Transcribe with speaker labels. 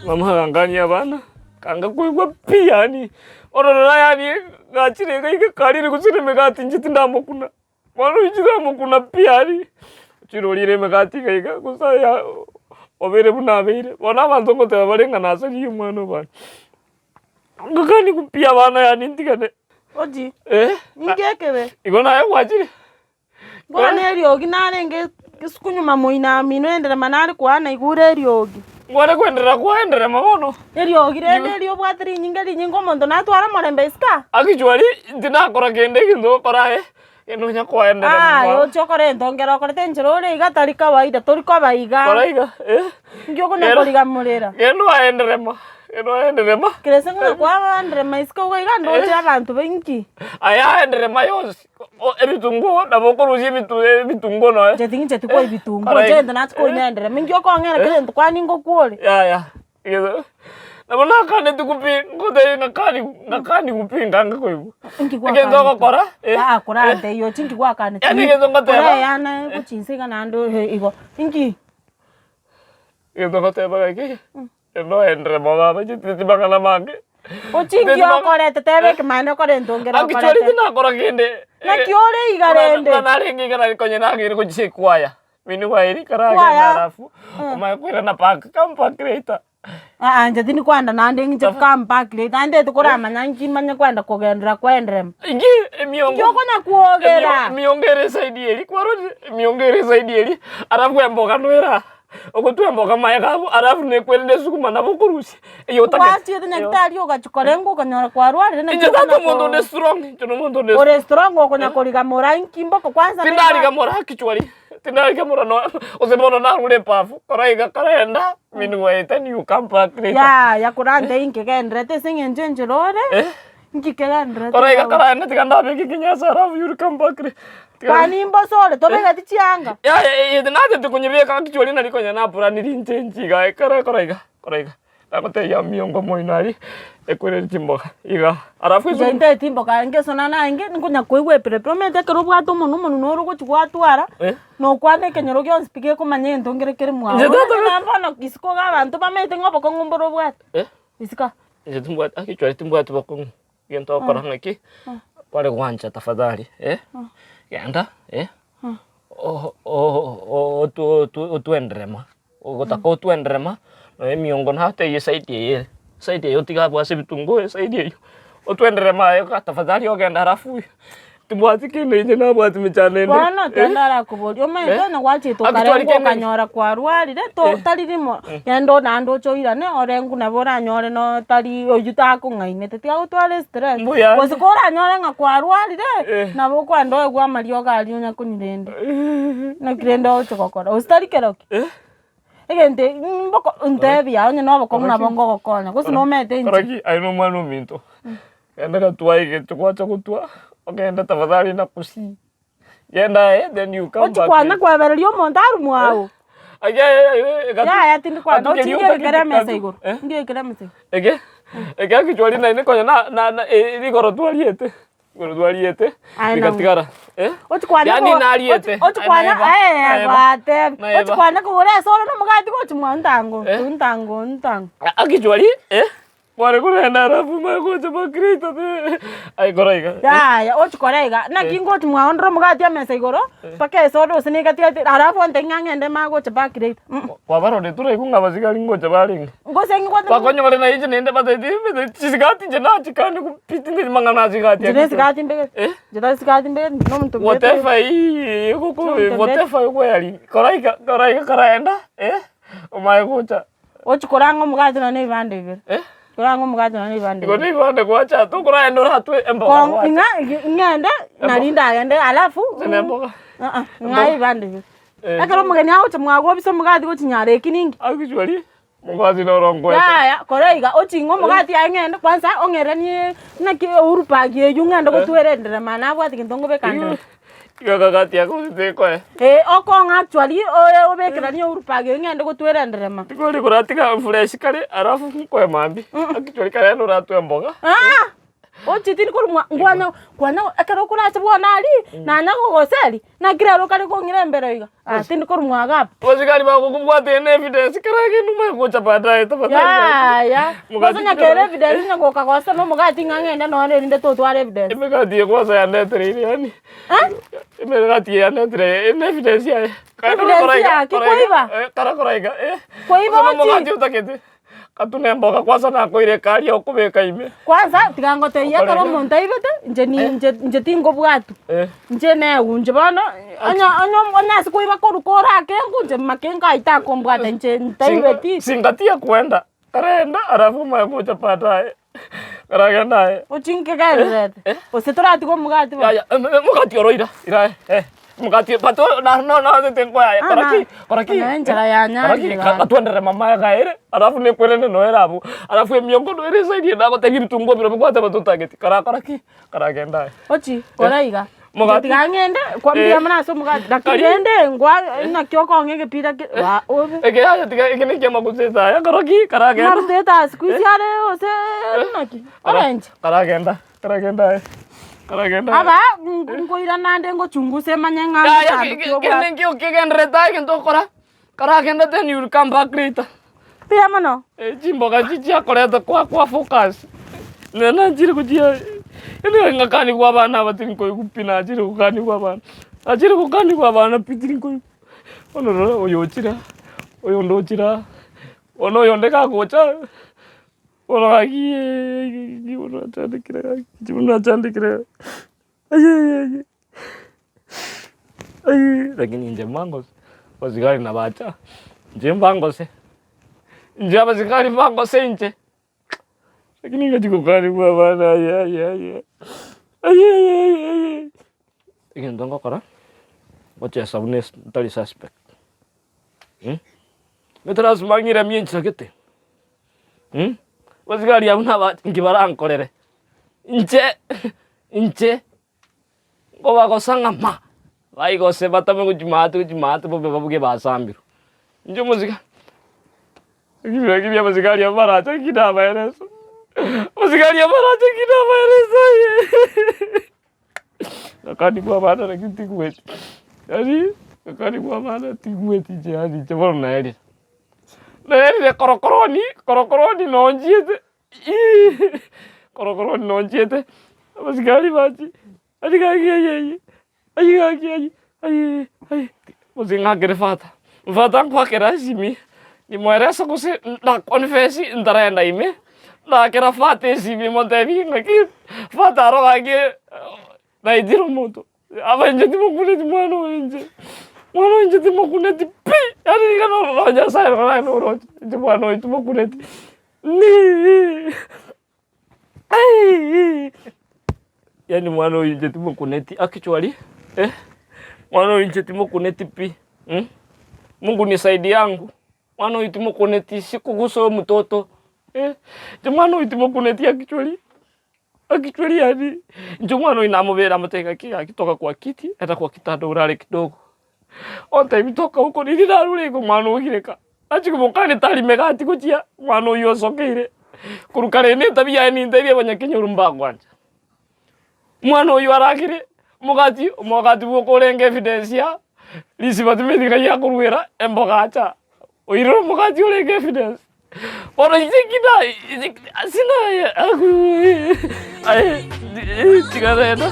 Speaker 1: Mama agangania abana, kanga koigwa pi yaani, bono rora yaani gachire iga iga karire gose na emegati inche tindamokuna, bono inche ndamokuna pi yaani, ochire orire emegati iga iga gose aya obeire buna abeire, bono abanto ngoteba bare ng'a nasaririe omwana obande. Ngakani pi abana yaani ntigane.
Speaker 2: Ochi,
Speaker 1: Eh,
Speaker 2: ninki ekebe?
Speaker 1: igo naye gwachire.
Speaker 2: Bono eriogi narenge risuku nyuma moino amino enderema nare koa naigure eriogi.
Speaker 1: Ngware kwenderera koa enderema bono.
Speaker 2: Eriogi rende erio obwate rinyinga rinyinga omonto natware omorembe isiko aa.
Speaker 1: Actually tinakora kende egento ogokora aye, genda onya koa enderema
Speaker 2: Aye
Speaker 1: bono.
Speaker 2: oche okore entongera okorete enchera ore iga tari kawaida tori koba iga.
Speaker 1: Kora iga eh.
Speaker 2: Inki okonya korigamorera?
Speaker 1: Genda oae enderema, genda oae enderema.
Speaker 2: Kera ase ng'a kwaba enderema isiko iga iga ndoche abanto bainki.
Speaker 1: Aye ae enderema yonsi. Ebitunguo nabo okorusia ebitu ebitunguo noe.
Speaker 2: Inche ting'incheti kwa ebitunguo,
Speaker 1: Kora
Speaker 2: inche
Speaker 1: iga.
Speaker 2: egento nachia konya enderema, inki okong'era kera egento kwani ngokwore?
Speaker 1: Yaya, egento nabo nakaneti pi ngotebi ngakani ngakani pi nkange koigwa.
Speaker 2: Inki
Speaker 1: Egento
Speaker 2: gwakanete?
Speaker 1: ogokora eh,
Speaker 2: Aa korantebia ochi inki gwakanete?
Speaker 1: Yaani egento ngoteba.
Speaker 2: Koreyana gochia inse iga naende ohe igo, inki?
Speaker 1: Egento ngoteba gaki, noendere mono baba inche tindi mang'ana mange.
Speaker 2: Ochi inki okorete teba ekemanero okorente ongere
Speaker 1: Naki chwari
Speaker 2: okorete.
Speaker 1: tinakora kende.
Speaker 2: Naki ore iga rende?
Speaker 1: Buna narenge iga nari konya nagere gochia ekwaya. Meanwhile karagenda
Speaker 2: Kwaya?
Speaker 1: alafu omanye koirana back come back later.
Speaker 2: Aa inche tindi kwenda naende ng'iche come back later naende tokoramanya nki manye kwenda kogenderera kwenderema.
Speaker 1: Inki emiongo.
Speaker 2: Inki okonya kwogera?
Speaker 1: Emiongo ere eside eria kwarorire? Emiongo ere eside eria alafu emboga noere aa. Ogotwa emboga amaega abwo alafu nekwerende esukuma nabo okorusia eye otagete.
Speaker 2: Gwachiete nyagetari ogachia korengwa okanyora kwarwarire naki
Speaker 1: Inche tata
Speaker 2: okonya
Speaker 1: omonto
Speaker 2: ko
Speaker 1: onde strong, inche nomonto onde
Speaker 2: ore strong okonya korigamora inki mboko kwanza neba
Speaker 1: Tindarigamora actually, tindarigamora nonya gose bono narure ebafu, kora iga karenda, meanwhile then you come back later.
Speaker 2: Yaya korantebie inki kegendererete ase eng'encho enchera ore, inki kegendererete
Speaker 1: Kora iga
Speaker 2: iga.
Speaker 1: karenda tiga ndabeke ekenyasa alafu you will come back later.
Speaker 2: Kwani mbosa ore tobegeti chianga?
Speaker 1: Yaya eye nachete konyebeka actually nari konya napuraniri inche inche iga ekero ekora iga, kora iga. Nagotebia miongo moino aria ekwereri chimboga iga alafu
Speaker 2: Inche nteti mboka ngesona naende nkonya koigwa epirepire omanyete ekero obwate omonwe omonwe noro ogochi gwatwara,
Speaker 1: Eh.
Speaker 2: nokwana ekenyoro gionsi pi gekomanya egento nkere kere mwago.
Speaker 1: Inche tata-
Speaker 2: Buna bono isiko iga abanto bamaete ng'a obokong'u mboro obwate,
Speaker 1: Eh.
Speaker 2: isiko.
Speaker 1: Inche timbwati actually timbwati bokong'u, egento ogokora ng'aki, kware gwancha tafadhali eh, genda eh, o- o- otu- otu- otwenderema. Ogotaka otwenderema, nonya emiongo natebie eside eye ere, eside eye otige abwo ase ebitunguo eside eywo, otwenderema aye iga tafadhali ogende alafu timbwati kende inche nabwati mechando ende.
Speaker 2: Bono tende arakoboria, omanyete onye gwachete
Speaker 1: Actually
Speaker 2: okarengwa
Speaker 1: kende-
Speaker 2: okanyora kwarwarire to tari rimo, genda o naende oche oirane orengwe nabo oranyore no tari oywo takong'ainete tiga gotwara estress.
Speaker 1: Mbuya.
Speaker 2: Gose koranyore ng'a kwarwarire,
Speaker 1: Eh.
Speaker 2: nabo okoenda oegwe amariogo aria onya konywa rende. Naki rende ogocha gokora, gose tari keroki? Egento eki mboko ntebia onye na obokong'u nabo ngogokonya, gose nomete inche.
Speaker 1: Koraki aye na omwana ominto, genda gatwa egento gwacha gotwa, ogende tafadhali nakusii, genda aye then you come
Speaker 2: Ochia
Speaker 1: back
Speaker 2: kwana
Speaker 1: later.
Speaker 2: kwabereria omonto arwe mwago.
Speaker 1: Aye aye gatu
Speaker 2: Yaya tindi kwana,
Speaker 1: gatu
Speaker 2: ochia
Speaker 1: keria
Speaker 2: ngerekere
Speaker 1: otagete
Speaker 2: emesa
Speaker 1: gatu,
Speaker 2: igoro,
Speaker 1: eh?
Speaker 2: ngerekere emesa igoro.
Speaker 1: Eke, eke actually naende konya na na na rigoro twariete. Igoro twariete,
Speaker 2: Aye nabo.
Speaker 1: bigatigara. Eh?
Speaker 2: Ochia kwana
Speaker 1: Yaani
Speaker 2: ko-
Speaker 1: nariete.
Speaker 2: ochi- ochi kwana
Speaker 1: Naeba.
Speaker 2: eh,
Speaker 1: Naeba.
Speaker 2: gwateba.
Speaker 1: Naeba.
Speaker 2: Ochi kwana kogora esoro na omogati gochia mwa ntango,
Speaker 1: Eh?
Speaker 2: ntango, ntango.
Speaker 1: Actually, eh, kware korenda alafu manye gocha bakireta te. Aye kora iga. eh.
Speaker 2: Yaya, ochi kora iga, naki ngochi mwao ndore omogati emesa igoro, mpaka esoda gose niga tigati, alafu ontebie ng'a ng'ende manye gocha back later mm.
Speaker 1: Kwabarorete oraigwe ng'a abasigari ngocha barenge.
Speaker 2: Gose ngigwate
Speaker 1: Bakonyore na inche naende batebie chisigati inche nachikani pi tindi mang'ana a sigati
Speaker 2: Inche nesigati mbegete,
Speaker 1: Eh?
Speaker 2: inche tari sigati mbegete, inche nomonto mbegete.
Speaker 1: Whatever hii goko
Speaker 2: Nomonto
Speaker 1: whatever wearing kora iga kora iga karaenda eh, omanye gocha
Speaker 2: Ochia koranga omogati nonye na ebibande bibere,
Speaker 1: eh,
Speaker 2: koranga omogati nonye na ebibande
Speaker 1: igo
Speaker 2: bibere.
Speaker 1: nibande gwacha tokoraenda oratwe emboga
Speaker 2: Kong
Speaker 1: gwacha.
Speaker 2: ng'a ng'ende nari ndagende alafu
Speaker 1: Gose na emboga.
Speaker 2: ng'ae ebibande bibere.
Speaker 1: Eh.
Speaker 2: Ekero omogeni agocha mwago obise omogati gochia nyaro eki ninki?
Speaker 1: Actually, omogati noro nkoete.
Speaker 2: Yaya, kora iga, oching'e omogati aye ng'ende kwanza ong'eranie naki Uhuru Park eywo ng'ende gotwera enderema nabwate gento ngobeka nderema.
Speaker 1: Igo akagati ako gose tekoe.
Speaker 2: Eh, okong'a actually oe obekeranie Uhuru Park eywo ng'ende gotwera enderema.
Speaker 1: Tikori koratiga fresh kare alafu nkoe mambia. Actually kare noratwe emboga.
Speaker 2: Ah! Ochi tindi korwa mwa nkwana kwana ekero okorache bwana aria, nanya kogoseri, naki rero okare kong'ira embere iga, ah tindi korwa mwa iga abwo.
Speaker 1: Abasigari bagokobwata ene evidence kera egento omanye gocha baadaye tafadhali.
Speaker 2: Yaya,
Speaker 1: Omogati
Speaker 2: gose onye kere evidence onye gokagosa na omogati ng'a ng'ende nonye erinde totware evidence.
Speaker 1: Emegati eye kwanza yandetereire yaani, emegati eye yandetereire ene evidence yaye.
Speaker 2: Evidence yaki kwaiba?
Speaker 1: Kara koraika eh.
Speaker 2: Kwaiba
Speaker 1: Gose
Speaker 2: ochi?
Speaker 1: nomogati otagete. Gatuna emboga kwanza nakoire ekari okobeka ime.
Speaker 2: Kwanza tiga ngotebie ekero omonto aibete, inche ni inche inche tingobwatwa, inche newu inche bono onye onye onye ase koiba korwa korake ngunche makengo aywo takombwata inche ntaibeti.
Speaker 1: Zingatia kwenda, karenda alafu omanye gocha baadaye, karagenda aye.
Speaker 2: Ochi nkegendererete, gose toratiga omogati bono.
Speaker 1: Yaya, omogati oro ira, ira eh. Mokati but na no no tete nkoyaye
Speaker 2: Ah,
Speaker 1: kora ki
Speaker 2: na-
Speaker 1: kora ki
Speaker 2: na enchera ya
Speaker 1: kora
Speaker 2: nyarire
Speaker 1: ki
Speaker 2: gaki.
Speaker 1: gatwenderere mama ekaere alafu nekwerende noere abwo alafu emiongo noere eside ende agotebia ebitunguo bire bibwate totageti karakora ki karagenda aye.
Speaker 2: Ochi kora iga
Speaker 1: Mogati.
Speaker 2: tiga ng'ende kwa mbuya mono ase omogati lakini
Speaker 1: Kari.
Speaker 2: rende ngwa naki okong'a egepira ke wa obe.
Speaker 1: Eke yaya tiga eke nekia amaguta aya kora ki karagenda.
Speaker 2: Amaguta etaya siku hizi are gose naki orange.
Speaker 1: Karagenda. Karagenda aye. Karagenda aye.
Speaker 2: Aba nkoirana nde ngochungusa emanye ng'a
Speaker 1: Yaya,
Speaker 2: ngosanduki
Speaker 1: kende
Speaker 2: obwate.
Speaker 1: nkio kegenderete aye egento okora, karagenda then you will come back later.
Speaker 2: Mbuya mono.
Speaker 1: Eh, chimboga echi chiakoreta kwa kwa focus, nere nachire gochia yaani ngakanigwa abana aba tinkoigwa pi nachire gokanigwa abana, nachire gokanigwa abana pi tinkoigwa. Bono rora oyo ochire aa, oyonde ochire aa, bono oyonde kagocha. Bono gaki eeh bono nachandekire gaki, inche bono nachandekire aye aye lakini inche mbangose, abasigari nabacha, inche mbangose, inche abasigari mbangose inche, lakini ngachia gokanigwa abana aye aye aye aye aye aye. Egento ngokora, ngochesa buna ase ntari suspect, omanyete lasima ng'iremie enchera gete. Abasigari abwo nabache inki barankorere? Inche inche nkobagosa ng'a ma, baigose batame gochia maate gochia maate bobe babuge basambirwe. Inche omosigari, ekio bia abasigari abwo barache nki nabaeresa, abasigari abwo barache nki nabaeresa aye Ngakanigwa abana lakini tigweti, yaani ngakanigwa abana tigweti inche yaani inche bono naerire. Naerire korokoroni, korokoroni nonchiete korokoroni nonchiete, abasigari bache, aye gaki aye aye, aye gaki aye aye aye, gose ng'akere father, father nkoakera esimi, nimwerese gose na confess ntaraenda ime, naakera father esimi motebie ng'aki, father aro gaki naitire omonto. Aba inche timokuneti mwana oyo inche, mwana oyo inche timokuneti pi, yaani niga norora Nyasaye rora naye noroche, inche mwana oyo timokuneti yaani mwana oyo inche timokuneti actually eh, mwana oyo inche timokuneti pi Mungu ni side yangu, mwana oyo timokuneti sikugusa huyo mtoto inche mwana oyo timokuneti actually. Actually yaani inche omwana oyo namobera amotebia ng'aki gaki toka kwa kiti enda kwa kitanda orare kidogo, ontebia toka huko riria narure igo omwana ogireka, nachia komokania tari megati gochia omwana oywo osokeire, korwa kare na etabia yaye nintebie abanyakenyoro mbagwancha. Omwana oywo aragere omogati, omogati bwoka orenge evidence ya risiba timanyeti ng'ai akoruera emboga acha, oirire omogati orenge evidence. Bono inche ki na sina aye tiga rende.